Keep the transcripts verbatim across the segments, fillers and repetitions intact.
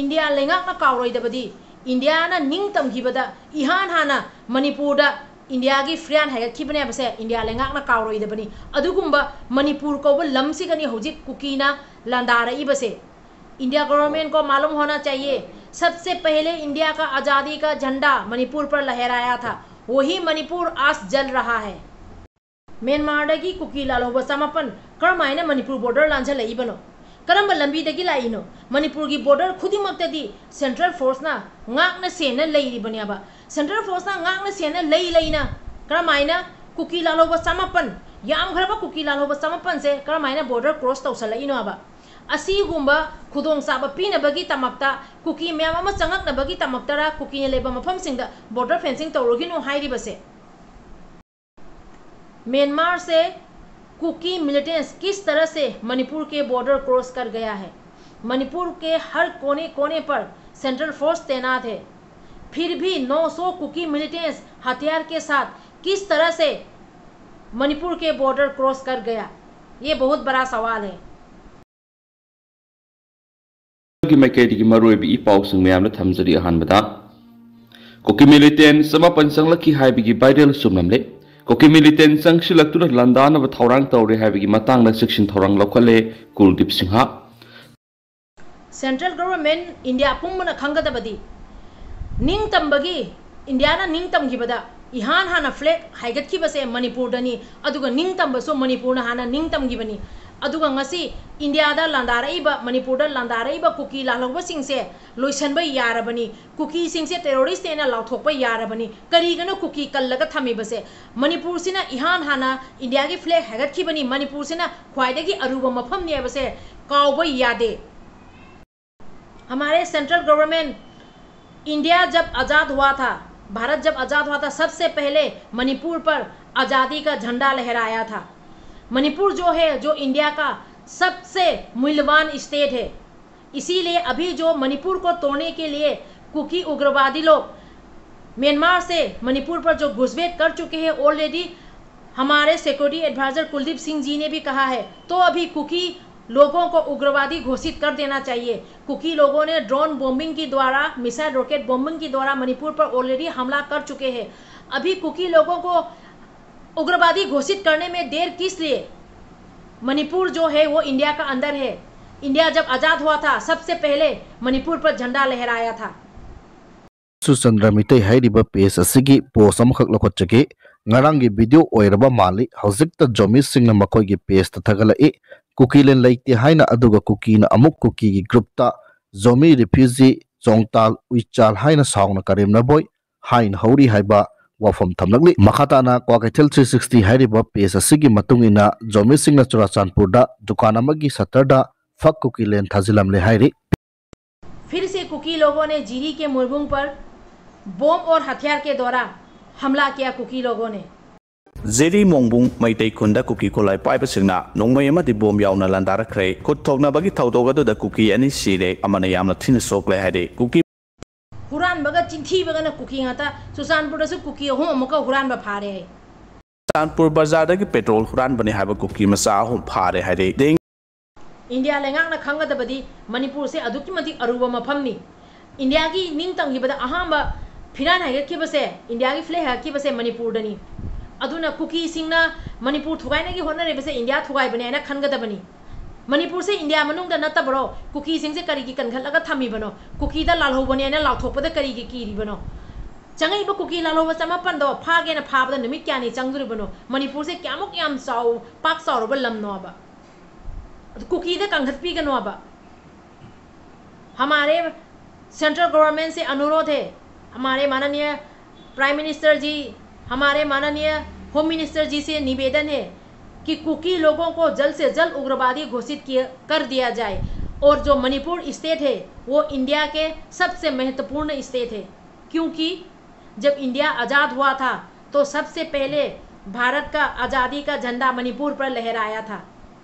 India ꯂꯩꯉꯥꯛꯅ ꯀꯥꯎꯔꯣꯏꯗꯕꯗꯤ, ꯏꯟꯗꯤꯌꯥꯅ ꯅꯤꯡꯇꯝꯈꯤꯕꯗ ꯏꯍꯥꯟ ꯍꯥꯟꯅ ꯃꯅꯤꯄꯨꯔꯗ ꯏꯟꯗꯤꯌꯥꯒꯤ ꯐꯤꯔꯥꯟ ꯍꯥꯏꯒꯠꯈꯤꯕꯅꯦ ꯍꯥꯏꯕꯁꯦ ꯏꯟꯗꯤꯌꯥ ꯂꯩꯉꯥꯛꯅ ꯀꯥꯎꯔꯣꯏꯗꯕꯅꯤ꯫ ꯑꯗꯨꯒꯨꯝꯕ ꯃꯅꯤꯄꯨꯔ ꯀꯧꯕ ꯂꯝꯁꯤꯒꯅꯤ ꯍꯧꯖꯤꯛ ꯀꯨꯀꯤꯅ ꯂꯥꯟꯗꯥꯔꯛꯏꯕꯁꯦ꯫ इंडिया गवर्नमेंट को मालूम होना चाहिए, सबसे पहले इंडिया का आज़ादी का झंडा मणिपुर पर लहराया था, वही मणिपुर आज जल रहा है। ꯃ꯭ꯌꯥꯟꯃꯥꯔꯗꯒꯤ ꯀꯨꯀꯤ ꯂꯥꯜꯍꯧꯕ ꯆꯃꯥꯄꯟ ꯀꯔꯝꯍꯥꯏꯅ ꯃꯅꯤꯄꯨꯔ ꯕꯣꯔꯗꯔ ꯂꯥꯟꯖꯜꯂꯛꯏꯕꯅꯣ? ꯀꯔꯝꯕ ꯂꯝꯕꯤꯗꯒꯤ ꯂꯥꯛꯏꯅꯣ? ꯃꯅꯤꯄꯨꯔꯒꯤ ꯕꯣꯔꯗꯔ ꯈꯨꯗꯤꯡꯃꯛꯇꯗꯤ ꯁꯦꯟꯇ꯭ꯔꯦꯜ ꯐꯣꯔꯁꯅ ꯉꯥꯛꯅ ꯁꯦꯟꯅ ꯂꯩꯔꯤꯕꯅꯦꯕ꯫ ꯁꯦꯟꯇ꯭ꯔꯦꯜ ꯐꯣꯔꯁꯅ ꯉꯥꯛꯅ ꯁꯦꯟꯅ ꯂꯩ ꯂꯩꯅ ꯀꯔꯝꯍꯥꯏꯅ ꯀꯨꯀꯤ ꯂꯥꯜꯍꯧꯕ ꯆꯃꯥꯄꯟ, ꯌꯥꯝꯈ꯭ꯔꯕ ꯀꯨꯀꯤ ꯂꯥꯜꯍꯧꯕ ꯆꯃꯥꯄꯟꯁꯦ ꯀꯔꯝꯍꯥꯏꯅ ꯕꯣꯔꯗꯔ ꯀ꯭ꯔꯣꯁ ꯇꯧꯁꯜꯂꯛꯏꯅꯣꯕ? ꯑꯁꯤꯒꯨꯝꯕ ꯈꯨꯗꯣꯡꯆꯥꯕ ꯄꯤꯅꯕꯒꯤ ꯗꯃꯛꯇ ꯀꯨꯀꯤ ꯃꯌꯥꯝ ꯑꯃ ꯆꯪꯉꯛꯅꯕꯒꯤ ꯗꯃꯛꯇꯔ ꯀꯨꯀꯤꯅ ꯂꯩꯕ ꯃꯐꯝꯁꯤꯡꯗ ꯕꯣꯔꯗꯔ ꯐꯦꯟꯁꯤꯡ ꯇꯧꯔꯨꯒꯤꯅꯣ ꯍꯥꯏꯔꯤꯕꯁꯦ? म्यांमार से कुकी मिलिटेंट्स किस तरह से मणिपुर के बॉर्डर क्रॉस कर गया है? मणिपुर के हर कोने कोने पर सेंट्रल फोर्स तैनात है, फिर भी नौ सौ कुकी मिलिटेंट्स हथियार के साथ किस तरह से मणिपुर के बॉर्डर क्रॉस कर गया? ये बहुत बड़ा सवाल है। ꯒꯤ ꯃꯥꯏꯀꯩꯗꯒꯤ ꯃꯔꯨꯑꯣꯏꯕ ꯏ ꯄꯥꯎꯁꯤꯡ ꯃꯌꯥꯝꯗ ꯊꯝꯖꯔꯤ꯫ ꯑꯍꯥꯟꯕꯗ, ꯀꯨꯀꯤ ꯃꯤꯂꯤꯇꯦꯟ ꯆꯃꯥꯄꯟ ꯆꯪꯂꯛꯈꯤ ꯍꯥꯏꯕꯒꯤ ꯚꯥꯏꯔꯦꯜ ꯆꯨꯝꯂꯝꯂꯦ꯫ ꯀꯨꯀꯤ ꯃꯤꯂꯤꯇꯦꯟ ꯆꯪꯁꯤꯜꯂꯛꯇꯨꯅ ꯂꯥꯟꯗꯥꯅꯕ ꯊꯧꯔꯥꯡ ꯇꯧꯔꯦ ꯍꯥꯏꯕꯒꯤ ꯃꯇꯥꯡꯗ ꯆꯦꯛꯁꯤꯟ ꯊꯧꯔꯥꯡ ꯂꯧꯈꯠꯂꯦ ꯀꯨꯜꯗꯤꯞ ꯁꯤꯡꯍ꯫ सेंट्रल गवर्नमेंट, इंडिया ꯄꯨꯝꯕꯅ ꯈꯪꯒꯗꯕꯗꯤ, ꯅꯤꯡꯇꯝꯕꯒꯤ, ꯏꯟꯗꯤꯌꯥꯅ ꯅꯤꯡꯇꯝꯈꯤꯕꯗ ꯏꯍꯥꯟ ꯍꯥꯟꯅ ꯐ꯭ꯂꯦꯒ ꯍꯥꯏꯒꯠꯈꯤꯕꯁꯦ ꯃꯅꯤꯄꯨꯔꯗꯅꯤ, ꯑꯗꯨꯒ ꯅꯤꯡꯇꯝꯕꯁꯨ ꯃꯅꯤꯄꯨꯔꯅ ꯍꯥꯟꯅ ꯅꯤꯡꯇꯝꯈꯤꯕꯅꯤ꯫ ꯑꯗꯨꯒ ꯉꯁꯤ ꯏꯟꯗꯤꯌꯥꯗ ꯂꯥꯟꯗꯥꯔꯛꯏꯕ, ꯃꯅꯤꯄꯨꯔꯗ ꯂꯥꯟꯗꯥꯔꯛꯏꯕ ꯀꯨꯀꯤ ꯂꯥꯜꯍꯧꯕꯁꯤꯡꯁꯦ ꯂꯣꯏꯁꯟꯕ ꯌꯥꯔꯕꯅꯤ꯫ ꯀꯨꯀꯤꯁꯤꯡꯁꯦ ꯇꯦꯔꯣꯔꯤꯁ꯭ꯠꯅꯦꯅ ꯂꯥꯎꯊꯣꯛꯄ ꯌꯥꯔꯕꯅꯤ꯫ ꯀꯔꯤꯒꯤꯅꯣ ꯀꯨꯀꯤ ꯀꯜꯂꯒ ꯊꯝꯃꯤꯕꯁꯦ? ꯃꯅꯤꯄꯨꯔꯁꯤꯅ ꯏꯍꯥꯟ ꯍꯥꯟꯅ ꯏꯟꯗꯤꯌꯥꯒꯤ ꯐ꯭ꯂꯦꯒ ꯍꯥꯏꯒꯠꯈꯤꯕꯅꯤ꯫ ꯃꯅꯤꯄꯨꯔꯁꯤꯅ ꯈ꯭ꯋꯥꯏꯗꯒꯤ ꯑꯔꯨꯕ ꯃꯐꯝꯅꯤ ꯍꯥꯏꯕꯁꯦ ꯀꯥꯎꯕ ꯌꯥꯗꯦ꯫ हमारे सेंट्रल गवर्नमेंट, इंडिया जब आज़ाद हुआ था, भारत जब आज़ाद हुआ था, सबसे पहले मणिपुर पर आज़ादी का झंडा लहराया था। मणिपुर जो है, जो इंडिया का सबसे मूल्यवान स्टेट है, इसीलिए अभी जो मणिपुर को तोड़ने के लिए कुकी उग्रवादी लोग म्यांमार से मणिपुर पर जो घुसपैठ कर चुके हैं ऑलरेडी, हमारे सिक्योरिटी एडवाइजर कुलदीप सिंह जी ने भी कहा है, तो अभी कुकी लोगों को उग्रवादी घोषित कर देना चाहिए। कुकी लोगों ने ड्रोन बॉम्बिंग के द्वारा, मिसाइल रॉकेट बॉम्बिंग के द्वारा मणिपुर पर ऑलरेडी हमला कर चुके हैं। अभी कुकी लोगों को उग्रवादी घोषित करने में देर किस लिए? मणिपुर जो है वो इंडिया का अंदर है। इंडिया जब आज़ाद हुआ था, सबसे पहले मणिपुर पर झंडा लहराया था। ꯁꯨꯆꯟꯗ꯭ꯔ ꯃꯤꯇꯩ ꯍꯥꯏꯔꯤꯕ ꯄꯦꯖ ꯑꯁꯤꯒꯤ ꯄꯣꯁ ꯑꯃꯈꯛ ꯂꯧꯈꯠꯆꯒꯦ꯫ ꯉꯔꯥꯡꯒꯤ ꯚꯤꯗꯤꯑꯣ ꯑꯣꯏꯔꯕ ꯃꯥꯜꯂꯤ꯫ ꯍꯧꯖꯤꯛꯇ ꯖꯣꯃꯤꯁꯤꯡꯅ ꯃꯈꯣꯏꯒꯤ ꯄꯦꯖꯇ ꯊꯥꯒꯠꯂꯛꯏ, "ꯀꯨꯀꯤꯂꯦꯟ ꯂꯩꯇꯦ" ꯍꯥꯏꯅ, ꯑꯗꯨꯒ ꯀꯨꯀꯤꯅ ꯑꯃꯨꯛ ꯀꯨꯀꯤꯒꯤ ꯒ꯭ꯔꯨꯞꯇ "ꯖꯣꯃꯤ ꯔꯤꯐ꯭ꯌꯨꯖꯤ ꯆꯣꯡꯇꯥꯜ ꯎꯏꯆꯥꯜ" ꯍꯥꯏꯅ ꯁꯥꯎꯅ ꯀꯔꯦꯝꯅꯕꯣꯏ ꯍꯥꯏꯅ ꯍꯧꯔꯤ ꯍꯥꯏꯕ ꯋꯥꯐꯝ ꯊꯝꯂꯛꯂꯤ꯫ ꯃꯈꯥ ꯇꯥꯅ ꯀ꯭ꯋꯥꯀꯩꯊꯦꯜ three sixty ꯍꯥꯏꯔꯤꯕ ꯄꯦꯖ ꯑꯁꯤꯒꯤ ꯃꯇꯨꯡ ꯏꯟꯅ, ꯖꯣꯃꯤꯁꯤꯡꯅ ꯆꯨꯔꯥꯆꯥꯟꯄꯨꯔꯗ ꯗꯨꯀꯥꯟ ꯑꯃꯒꯤ ꯁꯠꯇꯔꯗ "ꯐꯛ ꯀꯨꯀꯤꯂꯦꯟ" ꯊꯥꯖꯤꯜꯂꯝꯂꯦ ꯍꯥꯏꯔꯤ꯫ फिर से कुकी लोगों ने जीरी के मुरबुंग पर बम और हथियार के द्वारा हमला किया। कुकी लोगों ने ꯖꯤꯔꯤ ꯃꯣꯡꯕꯨꯡ ꯃꯩꯇꯩ ꯈꯨꯟꯗ ꯀꯨꯀꯤ ꯈꯨꯠꯂꯥꯏ ꯄꯥꯏꯕꯁꯤꯡꯅ ꯅꯣꯡꯃꯩ ꯑꯃꯗꯤ ꯕꯣꯝ ꯌꯥꯎꯅ ꯂꯥꯟꯗꯥꯔꯛꯈ꯭ꯔꯦ꯫ ꯈꯨꯠ ꯊꯣꯛꯅꯕꯒꯤ ꯊꯧꯗꯣꯛ ꯑꯗꯨꯗ ꯀꯨꯀꯤ ꯑꯅꯤ ꯁꯤꯔꯦ ꯑꯃꯅ ꯌꯥꯝꯅ ꯊꯤꯅ ꯁꯣꯛꯂꯦ ꯍꯥꯏꯔꯤ꯫ ꯀꯨꯀꯤ ꯍꯨꯔꯥꯟꯕꯒ ꯆꯤꯟꯊꯤꯕꯒꯅ ꯀꯨꯀꯤ ꯉꯥꯛꯇ꯫ ꯆꯨꯔꯆꯥꯟꯄꯨꯔꯗꯁꯨ ꯀꯨꯀꯤ ꯑꯍꯨꯝ ꯑꯃꯨꯛꯀ ꯍꯨꯔꯥꯟꯕ ꯐꯥꯔꯦ ꯍꯥꯏ꯫ ꯆꯥꯟꯄꯨꯔ ꯕꯖꯥꯔꯗꯒꯤ ꯄꯦꯇ꯭ꯔꯣꯜ ꯍꯨꯔꯥꯟꯕꯅꯤ ꯍꯥꯏꯕ ꯀꯨꯀꯤ ꯃꯆꯥ ꯑꯍꯨꯝ ꯐꯥꯔꯦ ꯍꯥꯏꯔꯤ꯫ ꯗꯦꯡ ꯏꯟꯗꯤꯌꯥ ꯂꯩꯉꯥꯛꯅ ꯈꯪꯒꯗꯕꯗꯤ ꯃꯅꯤꯄꯨꯔꯁꯦ ꯑꯗꯨꯛꯀꯤ ꯃꯇꯤꯛ ꯑꯔꯨꯕ ꯃꯐꯝꯅꯤ꯫ ꯏꯟꯗꯤꯌꯥꯒꯤ ꯅꯤꯡ ꯇꯝꯈꯤꯕꯗ ꯑꯍꯥꯟꯕ ꯐꯤꯔꯥꯟ ꯍꯥꯏꯒꯠꯈꯤꯕꯁꯦ, ꯏꯟꯗꯤꯌꯥꯒꯤ ꯐ꯭ꯂꯦꯛ ꯍꯥꯏꯒꯠꯈꯤꯕꯁꯦ ꯃꯅꯤꯄꯨꯔꯗꯅꯤ꯫ ꯑꯗꯨꯅ ꯀꯨꯀꯤꯁꯤꯡꯅ ꯃꯅꯤꯄꯨꯔ ꯊꯨꯒꯥꯏꯅꯒꯤ ꯍꯣꯠꯅꯔꯤꯕꯁꯦ ꯏꯟꯗꯤꯌꯥ ꯊꯨꯒꯥꯏꯕꯅꯦ ꯍꯥꯏꯅ ꯈꯟꯒꯗꯕꯅꯤ꯫ ꯃꯅꯤꯄꯨꯔꯁꯦ ꯏꯟꯗꯤꯌꯥ ꯃꯅꯨꯡꯗ ꯅꯠꯇꯕꯔꯣ? ꯀꯨꯀꯤꯁꯤꯡꯁꯦ ꯀꯔꯤꯒꯤ ꯀꯟꯈꯠꯂꯒ ꯊꯝꯃꯤꯕꯅꯣ? ꯀꯨꯀꯤꯗ ꯂꯥꯜꯍꯧꯕꯅꯦ ꯍꯥꯏꯅ ꯂꯥꯎꯊꯣꯛꯄꯗ ꯀꯔꯤꯒꯤ ꯀꯤꯔꯤꯕꯅꯣ? ꯆꯪꯉꯛꯏꯕ ꯀꯨꯀꯤ ꯂꯥꯜꯍꯧꯕ ꯆꯃꯥꯄꯟꯗꯣ ꯐꯥꯒꯦꯅ ꯐꯥꯕꯗ ꯅꯨꯃꯤꯠ ꯀꯌꯥꯅꯤ ꯆꯪꯗꯣꯔꯤꯕꯅꯣ? ꯃꯅꯤꯄꯨꯔꯁꯦ ꯀꯌꯥꯃꯨꯛ ꯌꯥꯝ ꯆꯥꯎ, ꯄꯥꯛ ꯆꯥꯎꯔꯕ ꯂꯝꯅꯣꯕ? ꯑꯗꯨ ꯀꯨꯀꯤꯗ ꯀꯟꯈꯠꯄꯤꯒꯅꯣꯕ꯫ हमारे सेंट्रल गवर्नमेंट से अनुरोध है, हमारे माननीय प्राइम मिनिस्टर जी, हमारे माननीय होम मिनिस्टर जी से निवेदन है कि कुकी लोगों को जल्द से जल्द उग्रवादी घोषित किया, कर दिया जाए। और जो मणिपुर स्टेट है, वो इंडिया के सबसे महत्वपूर्ण स्टेट है, क्योंकि जब इंडिया आज़ाद हुआ था, तो सबसे पहले भारत का आज़ादी का झंडा मणिपुर पर लहराया था।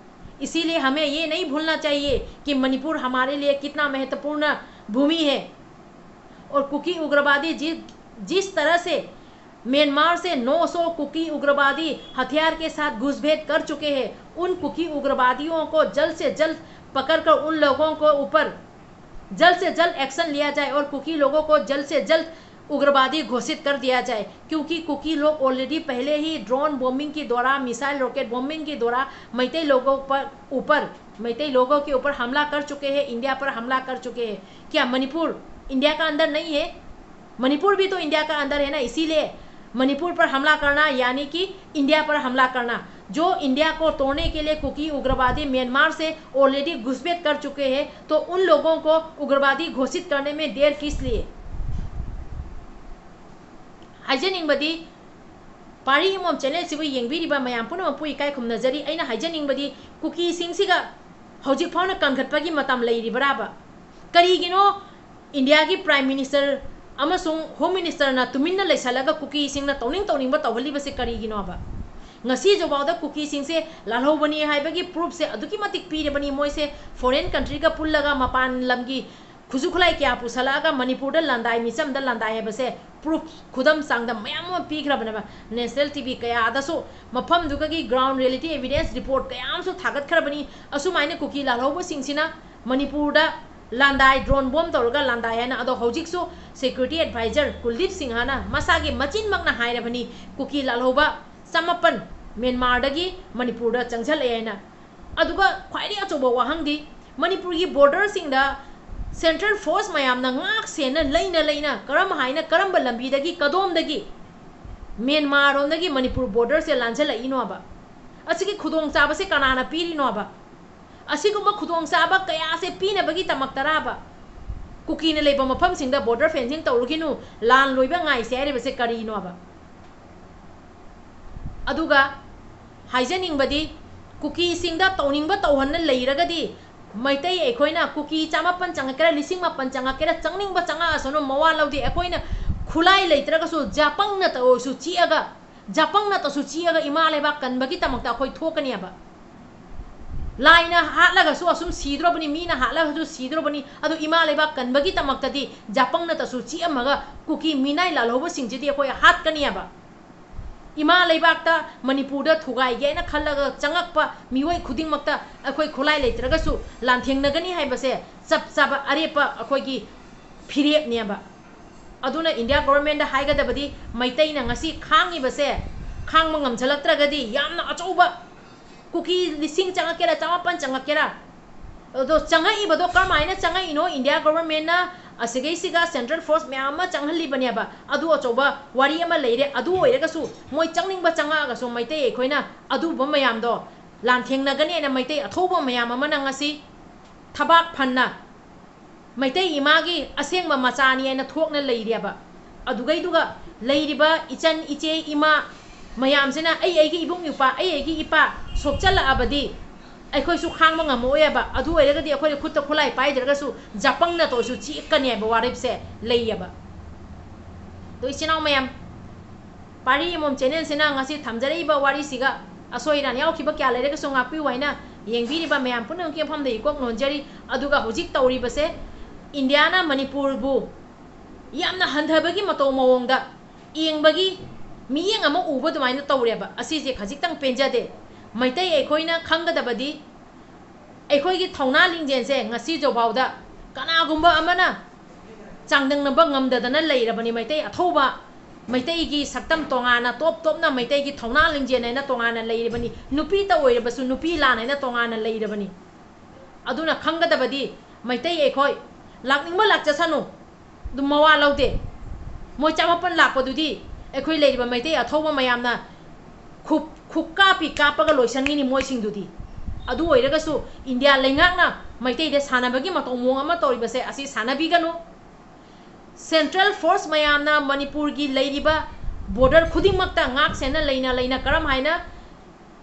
इसीलिए हमें ये नहीं भूलना चाहिए कि मणिपुर हमारे लिए कितना महत्वपूर्ण भूमि है। और कुकी उग्रवादी जिस जिस तरह से म्यांमार से नौ सौ कुकी उग्रवादी हथियार के साथ घुसपैठ कर चुके हैं, उन कुकी उग्रवादियों को जल्द से जल्द पकड़कर उन लोगों को ऊपर जल्द से जल्द एक्शन लिया जाए और कुकी लोगों को जल्द से जल्द उग्रवादी घोषित कर दिया जाए, क्योंकि कुकी लोग ऑलरेडी पहले ही ड्रोन बॉम्बिंग के द्वारा, मिसाइल रॉकेट बॉम्बिंग के द्वारा मैतेई लोगों पर ऊपर मैतेई लोगों के ऊपर हमला कर चुके हैं, इंडिया पर हमला कर चुके हैं। क्या मणिपुर इंडिया का अंदर नहीं है? मणिपुर भी तो इंडिया का अंदर है ना, इसीलिए मणिपुर पर हमला करना यानी कि इंडिया पर हमला करना। जो इंडिया को तोड़ने के लिए कुकी उग्रवादी म्यांमार से ऑलरेडी घुसपैठ कर चुके हैं, तो उन लोगों को उग्रवादी घोषित करने में देर किस लिए? ꯍꯥꯏꯖꯅꯤꯡꯕꯗꯤ, ꯄꯥꯔꯤ ꯑꯃꯃꯝ ꯆꯦꯅꯦꯜꯁꯤꯕꯨ ꯌꯦꯡꯕꯤꯔꯤꯕ ꯃꯌꯥꯝ ꯄꯨꯝꯅꯃꯛꯄꯨ ꯏꯀꯥꯏ ꯈꯨꯝꯅꯖꯔꯤ꯫ ꯑꯩꯅ ꯍꯥꯏꯖꯅꯤꯡꯕꯗꯤ, ꯀꯨꯀꯤꯁꯤꯡꯁꯤꯒ ꯍꯧꯖꯤꯛ ꯐꯥꯎꯅ ꯀꯟꯈꯠꯄꯒꯤ ꯃꯇꯝ ꯂꯩꯔꯤꯕ꯭ꯔꯥꯕ? ꯀꯔꯤꯒꯤꯅꯣ ꯏꯟꯗꯤꯌꯥꯒꯤ ꯄ꯭ꯔꯥꯏꯝ ꯃꯤꯅꯤꯁꯇꯔ ꯑꯃꯁꯨꯡ ꯍꯣꯝ ꯃꯤꯅꯤꯁꯇꯔꯅ ꯇꯨꯃꯤꯟꯅ ꯂꯩꯁꯜꯂꯒ ꯀꯨꯀꯤꯁꯤꯡꯅ ꯇꯧꯅꯤꯡ ꯇꯧꯅꯤꯡꯕ ꯇꯧꯍꯜꯂꯤꯕꯁꯦ ꯀꯔꯤꯒꯤꯅꯣꯕ? ꯉꯁꯤꯁꯨꯐꯥꯎꯗ ꯀꯨꯀꯤꯁꯤꯡꯁꯦ ꯂꯥꯜꯍꯧꯕꯅꯤ ꯍꯥꯏꯕꯒꯤ ꯄ꯭ꯔꯨꯐꯁꯦ ꯑꯗꯨꯛꯀꯤ ꯃꯇꯤꯛ ꯄꯤꯔꯕꯅꯤ꯫ ꯃꯣꯏꯁꯦ ꯐꯣꯔꯦꯟ ꯀꯟꯇ꯭ꯔꯤꯒ ꯄꯨꯜꯂꯒ ꯃꯄꯥꯟ ꯂꯝꯒꯤ ꯈꯨꯠꯁꯨ ꯈꯨꯠꯂꯥꯏ ꯀꯌꯥ ꯄꯨꯁꯜꯂꯛꯑꯒ ꯃꯅꯤꯄꯨꯔꯗ ꯂꯥꯟꯗꯥꯏ, ꯃꯤꯆꯝꯗ ꯂꯥꯟꯗꯥꯏ ꯍꯥꯏꯕꯁꯦ ꯄ꯭ꯔꯨꯐ ꯈꯨꯗꯝ ꯆꯥꯡꯗꯝ ꯃꯌꯥꯝ ꯑꯃ ꯄꯤꯈ꯭ꯔꯕꯅꯦꯕ꯫ ꯅꯦꯁꯅꯦꯜ ꯇꯤ ꯚꯤ ꯀꯌꯥꯗꯁꯨ ꯃꯐꯝꯗꯨꯒꯒꯤ ꯒ꯭ꯔꯥꯎꯟ ꯔꯤꯌꯦꯂꯤꯇꯤ ꯑꯦꯚꯤꯗꯦꯟꯁ ꯔꯤꯄꯣꯔꯠ ꯀꯌꯥ ꯑꯃꯁꯨ ꯊꯥꯒꯠꯈ꯭ꯔꯕꯅꯤ꯫ ꯑꯁꯨꯃꯥꯏꯅ ꯀꯨꯀꯤ ꯂꯥꯜꯍꯧꯕꯁꯤꯡꯁꯤꯅ ꯃꯅꯤꯄꯨꯔꯗ ꯂꯥꯟꯗꯥꯏ, ꯗ꯭ꯔꯣꯟ ꯕꯣꯝ ꯇꯧꯔꯒ ꯂꯥꯟꯗꯥꯏ ꯍꯥꯏꯅ꯫ ꯑꯗꯣ ꯍꯧꯖꯤꯛꯁꯨ ꯁꯦꯀ꯭ꯌꯨꯔꯤꯇꯤ ꯑꯦꯗꯚꯥꯏꯖꯔ ꯀꯨꯜꯗꯤꯞ ꯁꯤꯡꯍꯅ ꯃꯁꯥꯒꯤ ꯃꯆꯤꯟꯃꯛꯅ ꯍꯥꯏꯔꯕꯅꯤ, ꯀꯨꯀꯤ ꯂꯥꯜꯍꯧꯕ ꯆꯃꯥꯄꯟ ꯃ꯭ꯌꯥꯟꯃꯥꯔꯗꯒꯤ ꯃꯅꯤꯄꯨꯔꯗ ꯆꯪꯁꯤꯜꯂꯛꯑꯦ ꯍꯥꯏꯅ꯫ ꯑꯗꯨꯒ ꯈ꯭ꯋꯥꯏꯗꯒꯤ ꯑꯆꯧꯕ ꯋꯥꯍꯪꯗꯤ, ꯃꯅꯤꯄꯨꯔꯒꯤ ꯕꯣꯔꯗꯔꯁꯤꯡꯗ ꯁꯦꯟꯇ꯭ꯔꯦꯜ ꯐꯣꯔꯁ ꯃꯌꯥꯝꯅ ꯉꯥꯛ ꯁꯦꯟꯅ ꯂꯩꯅ ꯂꯩꯅ ꯀꯔꯝ ꯍꯥꯏꯅ, ꯀꯔꯝꯕ ꯂꯝꯕꯤꯗꯒꯤ, ꯀꯗꯣꯝꯗꯒꯤ ꯃ꯭ꯌꯥꯟꯃꯥꯔꯔꯣꯝꯗꯒꯤ ꯃꯅꯤꯄꯨꯔ ꯕꯣꯔꯗꯔꯁꯦ ꯂꯥꯟꯁꯤꯜꯂꯛꯏꯅꯣꯕ? ꯑꯁꯤꯒꯤ ꯈꯨꯗꯣꯡꯆꯥꯕꯁꯦ ꯀꯅꯥꯅ ꯄꯤꯔꯤꯅꯣꯕ? ꯑꯁꯤꯒꯨꯝꯕ ꯈꯨꯗꯣꯡꯆꯥꯕ ꯀꯌꯥꯁꯦ ꯄꯤꯅꯕꯒꯤꯗꯃꯛꯇꯔꯥꯕ ꯀꯨꯀꯤꯅ ꯂꯩꯕ ꯃꯐꯝꯁꯤꯡꯗ ꯕꯣꯔꯗꯔ ꯐꯦꯟꯁꯤꯡ ꯇꯧꯔꯨꯈꯤꯅꯨ, ꯂꯥꯟ ꯂꯣꯏꯕ ꯉꯥꯏꯁꯦ ꯍꯥꯏꯔꯤꯕꯁꯦ ꯀꯔꯤꯅꯣꯕ? ꯑꯗꯨꯒ ꯍꯥꯏꯖꯅꯤꯡꯕꯗꯤ, ꯀꯨꯀꯤꯁꯤꯡꯗ ꯇꯧꯅꯤꯡꯕ ꯇꯧꯍꯟꯅ ꯂꯩꯔꯒꯗꯤ, ꯃꯩꯇꯩ ꯑꯩꯈꯣꯏꯅ ꯀꯨꯀꯤ ꯆꯃꯥꯄꯟ ꯆꯪꯉꯛꯀꯦꯔꯥ, ꯂꯤꯁꯤꯡ ꯃꯥꯄꯟ ꯆꯪꯉꯛꯀꯦꯔꯥ, ꯆꯪꯅꯤꯡꯕ ꯆꯪꯉꯛꯑꯁꯅꯨ, ꯃꯋꯥ ꯂꯧꯗꯦ꯫ ꯑꯩꯈꯣꯏꯅ ꯈꯨꯠꯂꯥꯏ ꯂꯩꯇ꯭ꯔꯒꯁꯨ ꯖꯥꯄꯪꯅꯇ ꯑꯣꯏꯔꯁꯨ ꯆꯤꯛꯑꯒ, ꯖꯥꯄꯪꯅꯇꯁꯨ ꯆꯤꯛꯑꯒ ꯏꯃꯥ ꯂꯩꯕꯥꯛ ꯀꯟꯕꯒꯤꯗꯃꯛꯇ ꯑꯩꯈꯣꯏ ꯊꯣꯛꯀꯅꯦꯕ꯫ ꯂꯥꯏꯅ ꯍꯥꯠꯂꯒꯁꯨ ꯑꯁꯨꯝ ꯁꯤꯗ꯭ꯔꯣꯕꯅꯤ, ꯃꯤꯅ ꯍꯥꯠꯂꯒꯁꯨ ꯁꯤꯗ꯭ꯔꯣꯕꯅꯤ, ꯑꯗꯨ ꯏꯃꯥ ꯂꯩꯕꯥꯛ ꯀꯟꯕꯒꯤꯗꯃꯛꯇꯗꯤ ꯖꯥꯄꯪꯅꯇꯁꯨ ꯆꯤꯛꯑꯝꯃꯒ ꯀꯨꯀꯤ ꯃꯤꯅꯥꯏ ꯂꯥꯜꯍꯧꯕꯁꯤꯡꯁꯤꯗꯤ ꯑꯩꯈꯣꯏ ꯍꯥꯠꯀꯅꯦꯕ꯫ ꯏꯃꯥ ꯂꯩꯕꯥꯛꯇ, ꯃꯅꯤꯄꯨꯔꯗ ꯊꯨꯒꯥꯏꯒꯦꯅ ꯈꯜꯂꯒ ꯆꯪꯉꯛꯄ ꯃꯤꯑꯣꯏ ꯈꯨꯗꯤꯡꯃꯛꯇ ꯑꯩꯈꯣꯏ ꯈꯨꯠꯂꯥꯏ ꯂꯩꯇ꯭ꯔꯒꯁꯨ ꯂꯥꯟꯊꯦꯡꯅꯒꯅꯤ ꯍꯥꯏꯕꯁꯦ ꯆꯞ ꯆꯥꯕ ꯑꯔꯦꯞꯄ ꯑꯩꯈꯣꯏꯒꯤ ꯐꯤꯔꯦꯞꯅꯦꯕ꯫ ꯑꯗꯨꯅ ꯏꯟꯗꯤꯌꯥ ꯒꯣꯚꯔꯟꯃꯦꯟꯗ ꯍꯥꯏꯒꯗꯕꯗꯤ, ꯃꯩꯇꯩꯅ ꯉꯁꯤ ꯈꯥꯡꯉꯤꯕꯁꯦ ꯈꯥꯡꯕ ꯉꯝꯁꯤꯜꯂꯛꯇ꯭ꯔꯒꯗꯤ ꯌꯥꯝꯅ ꯑꯆꯧꯕ, ꯀꯨꯀꯤ ꯂꯤꯁꯤꯡ ꯆꯪꯉꯛꯀꯦꯔꯥ, ꯆꯃꯥꯄꯟ ꯆꯪꯉꯛꯀꯦꯔꯥ, ꯑꯗꯣ ꯆꯪꯉꯛꯏꯕꯗꯣ ꯀꯔꯝꯍꯥꯏꯅ ꯆꯪꯉꯛꯏꯅꯣ? ꯏꯟꯗꯤꯌꯥ ꯒꯣꯚꯔꯟꯃꯦꯟꯠꯅ ꯑꯁꯤꯒꯩꯁꯤꯒ ꯁꯦꯟꯇ꯭ꯔꯦꯜ ꯐꯣꯔꯁ ꯃꯌꯥꯝ ꯑꯃ ꯆꯪꯍꯜꯂꯤꯕꯅꯦꯕ꯫ ꯑꯗꯨ ꯑꯆꯧꯕ ꯋꯥꯔꯤ ꯑꯃ ꯂꯩꯔꯦ꯫ ꯑꯗꯨ ꯑꯣꯏꯔꯒꯁꯨ ꯃꯣꯏ ꯆꯪꯅꯤꯡꯕ ꯆꯪꯉꯛꯑꯒꯁꯨ ꯃꯩꯇꯩ ꯑꯩꯈꯣꯏꯅ ꯑꯗꯨꯒꯨꯝꯕ ꯃꯌꯥꯝꯗꯣ ꯂꯥꯟꯊꯦꯡꯅꯒꯅꯤ ꯍꯥꯏꯅ ꯃꯩꯇꯩ ꯑꯊꯧꯕ ꯃꯌꯥꯝ ꯑꯃꯅ ꯉꯁꯤ ꯊꯕꯥꯛ ꯐꯟꯅ ꯃꯩꯇꯩ ꯏꯃꯥꯒꯤ ꯑꯁꯦꯡꯕ ꯃꯆꯥꯅꯤ ꯍꯥꯏꯅ ꯊꯣꯛꯅ ꯂꯩꯔꯦꯕ꯫ ꯑꯗꯨꯒꯩꯗꯨꯒ ꯂꯩꯔꯤꯕ ꯏꯆꯟ, ꯏꯆꯦ, ꯏꯃꯥ ꯃꯌꯥꯝꯁꯤꯅ ꯑꯩ ꯑꯩꯒꯤ ꯏꯕꯨꯡ ꯏꯄ꯭ꯋꯥ, ꯑꯩ ꯑꯩꯒꯤ ꯏꯄꯥ ꯁꯣꯛꯆꯜꯂꯛꯑꯕꯗꯤ ꯑꯩꯈꯣꯏꯁꯨ ꯈꯥꯡꯕ ꯉꯝꯃꯛꯑꯣꯏꯕ꯫ ꯑꯗꯨ ꯑꯣꯏꯔꯒꯗꯤ ꯑꯩꯈꯣꯏꯅ ꯈꯨꯠꯇ ꯈꯨꯠꯂꯥꯏ ꯄꯥꯏꯗ꯭ꯔꯒꯁꯨ ꯖꯄꯪꯅ ꯇꯧꯔꯁꯨ ꯆꯤꯛꯀꯅꯤ ꯍꯥꯏꯕ ꯋꯥꯔꯦꯞꯁꯦ ꯂꯩꯌꯦꯕ꯫ ꯑꯗꯣ ꯏꯆꯤꯟ ꯏꯅꯥꯎ ꯃꯌꯥꯝ, ꯄꯥꯔꯤ ꯑꯃꯃꯝ ꯆꯦꯅꯦꯜꯁꯤꯅ ꯉꯁꯤ ꯊꯝꯖꯔꯛꯏꯕ ꯋꯥꯔꯤꯁꯤꯒ ꯑꯁꯣꯏ ꯑꯔꯥꯟ ꯌꯥꯎꯈꯤꯕ ꯀꯌꯥ ꯂꯩꯔꯒꯁꯨ ꯉꯥꯛꯄꯤꯌꯨ ꯍꯥꯏꯅ ꯌꯦꯡꯕꯤꯔꯤꯕ ꯃꯌꯥꯝ ꯄꯨꯝꯅꯃꯛꯀꯤ ꯃꯐꯝꯗ ꯏꯀꯣꯛ ꯅꯣꯟꯖꯔꯤ꯫ ꯑꯗꯨꯒ ꯍꯧꯖꯤꯛ ꯇꯧꯔꯤꯕꯁꯦ, ꯏꯟꯗꯤꯌꯥꯅ ꯃꯅꯤꯄꯨꯔꯕꯨ ꯌꯥꯝꯅ ꯍꯟꯊꯕꯒꯤ ꯃꯇꯧ ꯃꯑꯣꯡꯗ ꯌꯦꯡꯕꯒꯤ ꯃꯤꯠꯌꯦꯡ ꯑꯃ ꯎꯕ ꯑꯗꯨꯃꯥꯏꯅ ꯇꯧꯔꯦꯕ꯫ ꯑꯁꯤꯁꯦ ꯈꯖꯤꯛꯇꯪ ꯄꯦꯟꯖꯗꯦ꯫ ꯃꯩꯇꯩ ꯑꯩꯈꯣꯏꯅ ꯈꯪꯒꯗꯕꯗꯤ, ꯑꯩꯈꯣꯏꯒꯤ ꯊꯧꯅꯥ ꯂꯤꯡꯖꯦꯜꯁꯦ ꯉꯁꯤ ꯖꯧꯐꯥꯎꯗ ꯀꯅꯥꯒꯨꯝꯕ ꯑꯃꯅ ꯆꯥꯡꯗꯝꯅꯕ ꯉꯝꯗꯗꯅ ꯂꯩꯔꯕꯅꯤ꯫ ꯃꯩꯇꯩ ꯑꯊꯧꯕ, ꯃꯩꯇꯩꯒꯤ ꯁꯛꯇꯝ ꯇꯣꯉꯥꯟꯅ, ꯇꯣꯞ ꯇꯣꯞꯅ ꯃꯩꯇꯩꯒꯤ ꯊꯧꯅꯥ ꯂꯤꯡꯖꯦꯜ ꯍꯥꯏꯅ ꯇꯣꯉꯥꯟꯅ ꯂꯩꯔꯕꯅꯤ꯫ ꯅꯨꯄꯤꯇ ꯑꯣꯏꯔꯕꯁꯨ ꯅꯨꯄꯤ ꯂꯥꯟ ꯍꯥꯏꯅ ꯇꯣꯉꯥꯟꯅ ꯂꯩꯔꯕꯅꯤ꯫ ꯑꯗꯨꯅ ꯈꯪꯒꯗꯕꯗꯤ, ꯃꯩꯇꯩ ꯑꯩꯈꯣꯏ ꯂꯥꯛꯅꯤꯡꯕ ꯂꯥꯛꯆꯁꯅꯨ, ꯑꯗꯨꯝ ꯃꯋꯥ ꯂꯧꯗꯦ꯫ ꯃꯣꯏ ꯆꯃꯥꯄꯟ ꯂꯥꯛꯄꯗꯨꯗꯤ ꯑꯩꯈꯣꯏ ꯂꯩꯔꯤꯕ ꯃꯩꯇꯩ ꯑꯊꯧꯕ ꯃꯌꯥꯝꯅ ꯈꯨ-, ꯈꯨꯀꯥꯞꯄꯤ ꯀꯥꯞꯄꯒ ꯂꯣꯏꯁꯟꯒꯅꯤ ꯃꯣꯏꯁꯤꯡꯗꯨꯗꯤ꯫ ꯑꯗꯨ ꯑꯣꯏꯔꯒꯁꯨ ꯏꯟꯗꯤꯌꯥ ꯂꯩꯉꯥꯛꯅ ꯃꯩꯇꯩꯗ ꯁꯥꯟꯅꯕꯒꯤ ꯃꯇꯧ ꯃꯑꯣꯡ ꯑꯃ ꯇꯧꯔꯤꯕꯁꯦ, ꯑꯁꯤ ꯁꯥꯟꯅꯕꯤꯒꯅꯨ꯫ ꯁꯦꯟꯇ꯭ꯔꯦꯜ ꯐꯣꯔꯁ ꯃꯌꯥꯝꯅ ꯃꯅꯤꯄꯨꯔꯒꯤ ꯂꯩꯔꯤꯕ ꯕꯣꯔꯗꯔ ꯈꯨꯗꯤꯡꯃꯛꯇ ꯉꯥꯛ ꯁꯦꯟꯅ ꯂꯩꯅ ꯂꯩꯅ ꯀꯔꯝ ꯍꯥꯏꯅ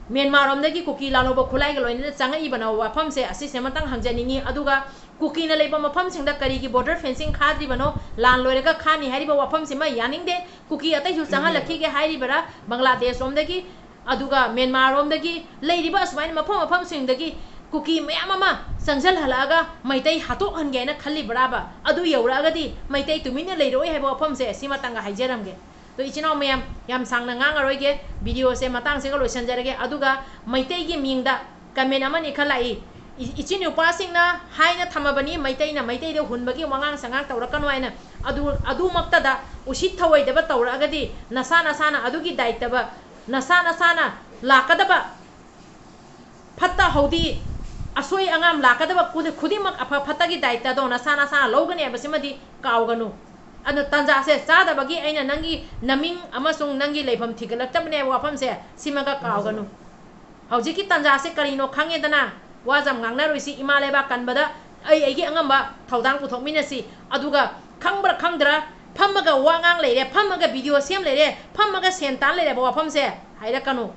ꯃ꯭ꯌꯥꯟꯃꯥꯔꯔꯣꯝꯗꯒꯤ ꯀꯨꯀꯤ ꯂꯥꯜꯍꯧꯕ ꯈꯨꯠꯂꯥꯏꯒ ꯂꯣꯏꯅꯅ ꯆꯪꯉꯛꯏꯕꯅꯣ? ꯋꯥꯐꯝꯁꯦ ꯑꯁꯤꯁꯦ ꯑꯃꯇꯪ ꯍꯪꯖꯅꯤꯡꯉꯤ꯫ ꯑꯗꯨꯒ ꯀꯨꯀꯤꯅ ꯂꯩꯕ ꯃꯐꯝꯁꯤꯡꯗ ꯀꯔꯤꯒꯤ ꯕꯣꯔꯗꯔ ꯐꯦꯟꯁꯤꯡ ꯈꯥꯗ꯭ꯔꯤꯕꯅꯣ? ꯂꯥꯟ ꯂꯣꯏꯔꯒ ꯈꯥꯅꯤ ꯍꯥꯏꯔꯤꯕ ꯋꯥꯐꯝꯁꯤꯃ ꯌꯥꯅꯤꯡꯗꯦ꯫ ꯀꯨꯀꯤ ꯑꯇꯩꯁꯨ ꯆꯪꯍꯜꯂꯛꯈꯤꯒꯦ ꯍꯥꯏꯔꯤꯕꯔꯥ? ꯕꯪꯒ꯭ꯂꯥꯗꯦꯁ ꯂꯣꯝꯗꯒꯤ, ꯑꯗꯨꯒ ꯃ꯭ꯌꯥꯟꯃꯥꯔꯔꯣꯝꯗꯒꯤ ꯂꯩꯔꯤꯕ ꯑꯁꯨꯃꯥꯏꯅ ꯃꯐꯝ ꯃꯐꯝꯁꯤꯡꯗꯒꯤ ꯀꯨꯀꯤ ꯃꯌꯥꯝ ꯑꯃ ꯆꯪꯁꯤꯜꯍꯜꯂꯛꯑꯒ ꯃꯩꯇꯩ ꯍꯥꯠꯇꯣꯛꯍꯟꯒꯦ ꯍꯥꯏꯅ ꯈꯜꯂꯤꯕ꯭ꯔꯥꯕ? ꯑꯗꯨ ꯌꯧꯔꯛꯑꯒꯗꯤ ꯃꯩꯇꯩ ꯇꯨꯃꯤꯟꯅ ꯂꯩꯔꯛꯑꯣꯏ ꯍꯥꯏꯕ ꯋꯥꯐꯝꯁꯦ ꯁꯤꯃꯇꯪꯒ ꯍꯥꯏꯖꯔꯝꯒꯦ꯫ ꯑꯗꯣ ꯏꯆꯤꯟ ꯏꯅꯥꯎ ꯃꯌꯥꯝ, ꯌꯥꯝ ꯁꯥꯡꯅ ꯉꯥꯡꯉꯔꯣꯏꯒꯦ, video ꯁꯦ ꯃꯇꯥꯡꯁꯤꯒ ꯂꯣꯏꯁꯤꯟꯖꯔꯒꯦ꯫ ꯑꯗꯨꯒ ꯃꯩꯇꯩꯒꯤ ꯃꯤꯡꯗ comment ꯑꯃꯅꯤ ꯈꯔ ꯂꯥꯛꯏ꯫ ꯏ-, ꯏꯆꯤꯟ ꯅꯨꯄꯥꯁꯤꯡꯅ ꯍꯥꯏꯅ ꯊꯝꯃꯕꯅꯤ, ꯃꯩꯇꯩꯅ ꯃꯩꯇꯩꯗ ꯍꯨꯟꯕꯒꯤ ꯋꯥꯉꯥꯡ ꯁꯉꯥꯡ ꯇꯧꯔꯛꯀꯅꯨ ꯍꯥꯏꯅ꯫ ꯑꯗꯨ, ꯑꯗꯨꯃꯛꯇꯗ ꯎꯁꯤꯠ ꯊꯑꯣꯏꯗꯕ ꯇꯧꯔꯛꯑꯒꯗꯤ ꯅꯁꯥ ꯅꯁꯥꯅ ꯑꯗꯨꯒꯤ ꯗꯥꯏꯇꯕ, ꯅꯁꯥ ꯅꯁꯥꯅ ꯂꯥꯛꯀꯗꯕ ꯐꯠꯇ ꯍꯥꯎꯗꯤ, ꯑꯁꯣꯏ ꯑꯉꯥꯝ ꯂꯥꯛꯀꯗꯕ ꯈꯨꯗꯤ-, ꯈꯨꯗꯤꯡꯃꯛ ꯑꯐ ꯐꯠꯇꯒꯤ ꯗꯥꯏꯇꯗꯣ ꯅꯁꯥ ꯅꯁꯥꯅ ꯂꯧꯒꯅꯤ ꯍꯥꯏꯕꯁꯤꯃꯗꯤ ꯀꯥꯎꯒꯅꯨ꯫ ꯑꯗꯨꯅ ꯇꯥꯟꯖꯥꯁꯦ ꯆꯥꯗꯕꯒꯤ ꯑꯩꯅ ꯅꯪꯒꯤ ꯅꯃꯤꯡ ꯑꯃꯁꯨꯡ ꯅꯪꯒꯤ ꯂꯩꯐꯝ ꯊꯤꯒꯠꯂꯛꯇꯕꯅꯦ ꯍꯥꯏꯕ ꯋꯥꯐꯝꯁꯦ ꯁꯤꯃꯒ ꯀꯥꯎꯒꯅꯨ꯫ ꯍꯧꯖꯤꯛꯀꯤ ꯇꯥꯟꯖꯥꯁꯦ ꯀꯔꯤꯅꯣ ꯈꯪꯉꯦꯗꯅ, ꯋꯥ ꯌꯥꯝ ꯉꯥꯡꯅꯔꯣꯏꯁꯤ꯫ ꯏꯃꯥ ꯂꯩꯕꯥꯛ ꯀꯟꯕꯗ ꯑꯩ ꯑꯩꯒꯤ ꯑꯉꯝꯕ ꯊꯧꯗꯥꯡ ꯄꯨꯊꯣꯛꯃꯤꯟꯅꯁꯤ꯫ ꯑꯗꯨꯒ ꯈꯪꯕ꯭ꯔꯥ ꯈꯪꯗ꯭ꯔꯥ, ꯐꯝꯃꯒ ꯋꯥ ꯉꯥꯡ ꯂꯩꯔꯦ, ꯐꯝꯃꯒ video ꯁꯦꯝ ꯂꯩꯔꯦ, ꯐꯝꯃꯒ ꯁꯦꯟ ꯇꯥꯟ ꯂꯩꯔꯦ ꯍꯥꯏꯕ ꯋꯥꯐꯝꯁꯦ ꯍꯥꯏꯔꯛꯀꯅꯨ꯫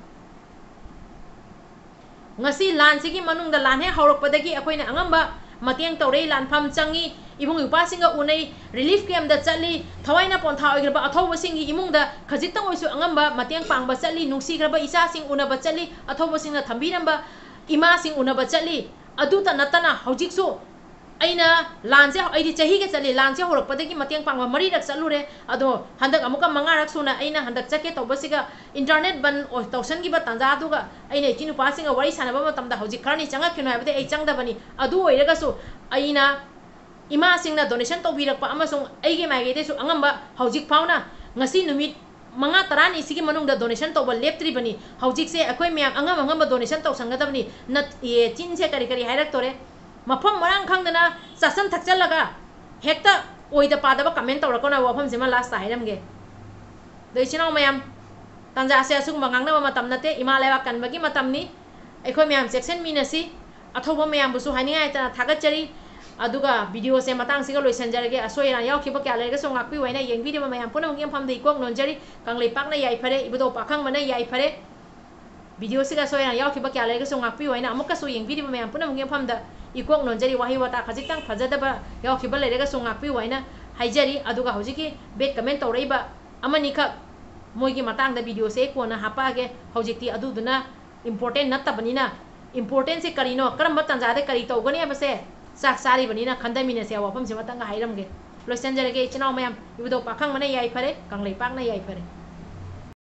ꯉꯁꯤ ꯂꯥꯟꯁꯤꯒꯤ ꯃꯅꯨꯡꯗ ꯂꯥꯟ ꯍꯦꯛ ꯍꯧꯔꯛꯄꯗꯒꯤ ꯑꯩꯈꯣꯏꯅ ꯑꯉꯝꯕ ꯃꯇꯦꯡ ꯇꯧꯔꯛꯏ, ꯂꯥꯟꯐꯝ ꯆꯪꯉꯤ, ꯏꯕꯨꯡ ꯏꯄ꯭ꯋꯥꯁꯤꯡꯒ ꯎꯅꯩ, relief camp ꯇ ꯆꯠꯂꯤ, ꯊꯋꯥꯏꯅ ꯄꯣꯟꯊꯥ ꯑꯣꯏꯈ꯭ꯔꯕ ꯑꯊꯧꯕꯁꯤꯡꯒꯤ ꯏꯃꯨꯡꯗ ꯈꯖꯤꯛꯇꯪ ꯑꯣꯏꯁꯨ ꯑꯉꯝꯕ ꯃꯇꯦꯡ ꯄꯥꯡꯕ ꯆꯠꯂꯤ, ꯅꯨꯡꯁꯤꯈ꯭ꯔꯕ ꯏꯆꯥꯁꯤꯡ ꯎꯅꯕ ꯆꯠꯂꯤ, ꯑꯊꯧꯕꯁꯤꯡꯅ ꯊꯝꯕꯤꯔꯝꯕ ꯏꯃꯥꯁꯤꯡ ꯎꯅꯕ ꯆꯠꯂꯤ꯫ ꯑꯗꯨꯇ ꯅꯠꯇꯅ ꯍꯧꯖꯤꯛꯁꯨ ꯑꯩꯅ ꯂꯥꯟꯁꯦ, ꯑꯩꯗꯤ ꯆꯍꯤꯒ ꯆꯠꯂꯤ, ꯂꯥꯟꯁꯦ ꯍꯧꯔꯛꯄꯗꯒꯤ ꯃꯇꯦꯡ ꯄꯥꯡꯕ ꯃꯔꯤꯔꯛ ꯆꯠꯂꯨꯔꯦ꯫ ꯑꯗꯣ ꯍꯟꯗꯛ ꯑꯃꯨꯛꯀ ꯃꯉꯥꯔꯛ ꯁꯨꯅ ꯑꯩꯅ ꯍꯟꯗꯛ ꯆꯠꯀꯦ ꯇꯧꯕꯁꯤꯒ internet ꯕꯟ ꯑꯣꯏ-, ꯇꯧꯁꯟꯈꯤꯕ ꯇꯥꯟꯖꯥꯗꯨꯒ ꯑꯩꯅ ꯏꯆꯤꯟ ꯅꯨꯄꯥꯁꯤꯡꯒ ꯋꯥꯔꯤ ꯁꯥꯟꯅꯕ ꯃꯇꯝꯗ ꯍꯧꯖꯤꯛ ꯈꯔꯅꯤ ꯆꯪꯉꯛꯈꯤꯅꯨ ꯍꯥꯏꯕꯗꯤ ꯑꯩ ꯆꯪꯗꯕꯅꯤ꯫ ꯑꯗꯨ ꯑꯣꯏꯔꯒꯁꯨ ꯑꯩꯅ ꯏꯃꯥꯁꯤꯡꯅ donation ꯇꯧꯕꯤꯔꯛꯄ ꯑꯃꯁꯨꯡ ꯑꯩꯒꯤ ꯃꯥꯏꯀꯩꯗꯩꯁꯨ ꯑꯉꯝꯕ ꯍꯧꯖꯤꯛ ꯐꯥꯎꯅ ꯉꯁꯤ ꯅꯨꯃꯤꯠ ꯃꯉꯥ ꯇꯔꯥꯅꯤꯁꯤꯒꯤ ꯃꯅꯨꯡꯗ donation ꯇꯧꯕ ꯂꯦꯞꯇ꯭ꯔꯤꯕꯅꯤ꯫ ꯍꯧꯖꯤꯛꯁꯦ ꯑꯩꯈꯣꯏ ꯃꯌꯥꯝ ꯑꯉꯝ ꯑꯉꯝꯕ donation ꯇꯧꯁꯟꯒꯗꯕꯅꯤ꯫ ꯅꯠ-, ꯑꯦ, ꯆꯤꯟꯁꯦ ꯀꯔꯤ ꯀꯔꯤ ꯍꯥꯏꯔꯛꯇꯣꯔꯦ꯫ ꯃꯐꯝ ꯃꯔꯥꯡ ꯈꯪꯗꯅ ꯆꯥꯁꯟ ꯊꯛꯆꯜꯂꯒ ꯍꯦꯛꯇ ꯑꯣꯏꯗ ꯄꯥꯗꯕ comment ꯇꯧꯔꯛꯀꯅꯣ ꯍꯥꯏꯕ ꯋꯥꯐꯝꯁꯤꯃ last ꯇ ꯍꯥꯏꯔꯝꯒꯦ꯫ ꯑꯗꯣ ꯏꯆꯤꯟ ꯏꯅꯥꯎ ꯃꯌꯥꯝ, ꯇꯥꯟꯖꯥꯁꯦ ꯑꯁꯤꯒꯨꯝꯕ ꯉꯥꯡꯅꯕ ꯃꯇꯝ ꯅꯠꯇꯦ, ꯏꯃꯥ ꯂꯩꯕꯥꯛ ꯀꯟꯕꯒꯤ ꯃꯇꯝꯅꯤ꯫ ꯑꯩꯈꯣꯏ ꯃꯌꯥꯝ ꯆꯦꯛꯁꯤꯟꯃꯤꯟꯅꯁꯤ꯫ ꯑꯊꯧꯕ ꯃꯌꯥꯝꯕꯨꯁꯨ ꯍꯥꯏꯅꯤꯡꯉꯥꯏ ꯂꯩꯇꯅ ꯊꯥꯒꯠꯆꯔꯤ꯫ ꯑꯗꯨꯒ video ꯁꯦ ꯃꯇꯥꯡꯁꯤꯒ ꯂꯣꯏꯁꯤꯟꯖꯔꯒꯦ꯫ ꯑꯁꯣꯏ ꯑꯔꯥꯟ ꯌꯥꯎꯈꯤꯕ ꯀꯌꯥ ꯂꯩꯔꯒꯁꯨ ꯉꯥꯛꯄꯤꯌꯨ ꯍꯥꯏꯅ ꯌꯦꯡꯕꯤꯔꯤꯕ ꯃꯌꯥꯝ ꯄꯨꯝꯅꯃꯛꯀꯤ ꯃꯐꯝꯗ ꯏꯀꯣꯛ ꯅꯣꯟꯖꯔꯤ꯫ ꯀꯪꯂꯩꯄꯥꯛꯅ ꯌꯥꯏꯐꯔꯦ, ꯏꯕꯨꯙꯧ ꯄꯥꯈꯪꯕꯅ ꯌꯥꯏꯐꯔꯦ꯫ Video ꯁꯤꯒ ꯑꯁꯣꯏ ꯑꯔꯥꯟ ꯌꯥꯎꯈꯤꯕ ꯀꯌꯥ ꯂꯩꯔꯒꯁꯨ ꯉꯥꯛꯄꯤꯌꯨ ꯍꯥꯏꯅ ꯑꯃꯨꯛꯀꯁꯨ ꯌꯦꯡꯕꯤꯔꯤꯕ ꯃꯌꯥꯝ ꯄꯨꯝꯅꯃꯛꯀꯤ ꯃꯐꯝꯗ ꯏꯀꯣꯛ ꯅꯣꯟꯖꯔꯤ꯫ ꯋꯥꯍꯩ ꯋꯥꯇꯥ ꯈꯖꯤꯛꯇꯪ ꯐꯖꯗꯕ ꯌꯥꯎꯈꯤꯕ ꯂꯩꯔꯒꯁꯨ ꯉꯥꯛꯄꯤꯌꯨ ꯍꯥꯏꯅ ꯍꯥꯏꯖꯔꯤ꯫ ꯑꯗꯨꯒ ꯍꯧꯖꯤꯛꯀꯤ bad comment ꯇꯧꯔꯛꯏꯕ ꯑꯃꯅꯤꯈꯛ ꯃꯣꯏꯒꯤ ꯃꯇꯥꯡꯗ video ꯁꯦ ꯑꯩ ꯀꯣꯟꯅ ꯍꯥꯞꯄꯛꯑꯒꯦ꯫ ꯍꯧꯖꯤꯛꯇꯤ ꯑꯗꯨꯗꯨꯅ important ꯅꯠꯇꯕꯅꯤꯅ, important ꯁꯦ ꯀꯔꯤꯅꯣ, ꯀꯔꯝꯕ ꯇꯥꯟꯖꯥꯗ ꯀꯔꯤ ꯇꯧꯒꯅꯤ ꯍꯥꯏꯕꯁꯦ ꯆꯥꯛ ꯆꯥꯔꯤꯕꯅꯤꯅ ꯈꯟꯊꯃꯤꯟꯅꯁꯦ ꯍꯥꯏꯕ ꯋꯥꯐꯝꯁꯤꯃꯇꯪꯒ ꯍꯥꯏꯔꯝꯒꯦ꯫ ꯂꯣꯏꯁꯤꯟꯖꯔꯒꯦ ꯏꯆꯤꯟ ꯏꯅꯥꯎ ꯃꯌꯥꯝ꯫ ꯏꯕꯨꯙꯧ ꯄꯥꯈꯪꯕꯅ ꯌꯥꯏꯐꯔꯦ, ꯀꯪꯂꯩꯄꯥꯛꯅ ꯌꯥꯏꯐꯔꯦ꯫